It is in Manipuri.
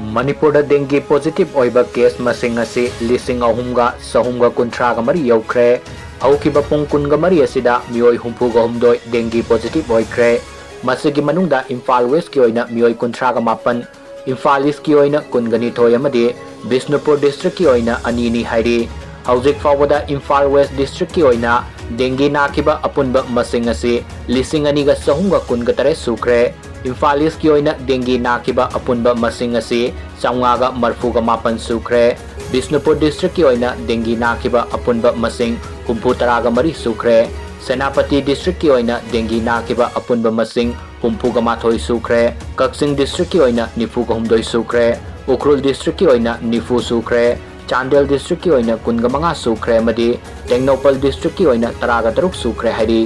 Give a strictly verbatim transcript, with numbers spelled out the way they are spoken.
ꯃꯅꯤꯄꯨꯔꯗ dengue positive ꯑꯣꯏꯕ case ꯃꯁꯤꯡ ꯑꯁꯤ ꯂꯤꯁꯤꯡ ꯑꯍꯨꯝꯒ ꯆꯍꯨꯝꯒ ꯀꯨꯟꯊ꯭ꯔꯥꯒ ꯃꯔꯤ ꯌꯧꯈ꯭ꯔꯦ꯫ ꯍꯧꯈꯤꯕ ꯄꯨꯡ ꯀꯨꯟꯒ ꯃꯔꯤ ꯑꯁꯤꯗ ꯃꯤꯑꯣꯏ ꯍꯨꯝꯐꯨꯒ ꯍꯨꯝꯗꯣꯏ dengue positive ꯑꯣꯏꯈ꯭ꯔꯦ꯫ ꯃꯁꯤꯒꯤ ꯃꯅꯨꯡꯗ ꯏꯝꯐꯥꯜ West ꯀꯤ ꯑꯣꯏꯅ ꯃꯤꯑꯣꯏ ꯀꯨꯟꯊ꯭ꯔꯥꯒ ꯃꯥꯄꯟ, ꯏꯝꯐꯥꯜ East ꯀꯤ ꯑꯣꯏꯅ ꯀꯨꯟꯒ ꯅꯤꯊꯣꯏ ꯑꯃꯗꯤ ꯕꯤꯁꯅꯨꯄꯨꯔ district ꯀꯤ ꯑꯣꯏꯅ ꯑꯅꯤꯅꯤ ꯍꯥꯏꯔꯤ꯫ ꯍꯧꯖꯤꯛ ꯐꯥꯎꯕꯗ ꯏꯝꯐꯥꯜ West district ꯀꯤ ꯑꯣꯏꯅ dengue ꯅꯥꯈꯤꯕ ꯑꯄꯨꯟꯕ ꯃꯁꯤꯡ ꯑꯁꯤ ꯂꯤꯁꯤꯡ ꯑꯅꯤꯒ ꯆꯍꯨꯝꯒ ꯀꯨꯟꯒ ꯇꯔꯦꯠ ꯁꯨꯈ꯭ꯔꯦ꯫ ꯏꯝꯐꯥꯜ East ꯀꯤ ꯑꯣꯏꯅ dengue ꯅꯥꯈꯤꯕ ꯑꯄꯨꯟꯕ ꯃꯁꯤꯡ ꯑꯁꯤ ꯆꯥꯝꯃꯉꯥꯒ ꯃꯔꯤꯐꯨꯒ ꯃꯥꯄꯟ ꯁꯨꯈ꯭ꯔꯦ꯫ ꯕꯤꯁꯅꯨꯄꯨꯔ district ꯀꯤ ꯑꯣꯏꯅ dengue ꯅꯥꯈꯤꯕ ꯑꯄꯨꯟꯕ ꯃꯁꯤꯡ ꯍꯨꯝꯐꯨ ꯇꯔꯥꯒ ꯃꯔꯤ ꯁꯨꯈ꯭ꯔꯦ꯫ ꯁꯦꯅꯥꯄꯇꯤ district ꯀꯤ ꯑꯣꯏꯅ dengue ꯅꯥꯈꯤꯕ ꯑꯄꯨꯟꯕ ꯃꯁꯤꯡ ꯍꯨꯝꯐꯨꯒ ꯃꯥꯊꯣꯏ ꯁꯨꯈ꯭ꯔꯦ꯫ ꯀꯛꯆꯤꯡ district ꯀꯤ ꯑꯣꯏꯅ ꯅꯤꯐꯨꯒ ꯍꯨꯝꯗꯣꯏ ꯁꯨꯈ꯭ꯔꯦ꯫ ꯎꯈ꯭ꯔꯨꯜ district ꯀꯤ ꯑꯣꯏꯅ ꯅꯤꯐꯨ ꯁꯨꯈ꯭ꯔꯦ꯫ ꯆꯥꯟꯗꯦꯜ district ꯀꯤ ꯑꯣꯏꯅ ꯀꯨꯟꯒ ꯃꯉꯥ ꯁꯨꯈ꯭ꯔꯦ ꯑꯃꯗꯤ ꯇꯦꯡꯅꯧꯄꯜ district ꯀꯤ ꯑꯣꯏꯅ ꯇꯔꯥꯒ ꯇꯔꯨꯛ ꯁꯨꯈ꯭ꯔꯦ ꯍꯥꯏꯔꯤ꯫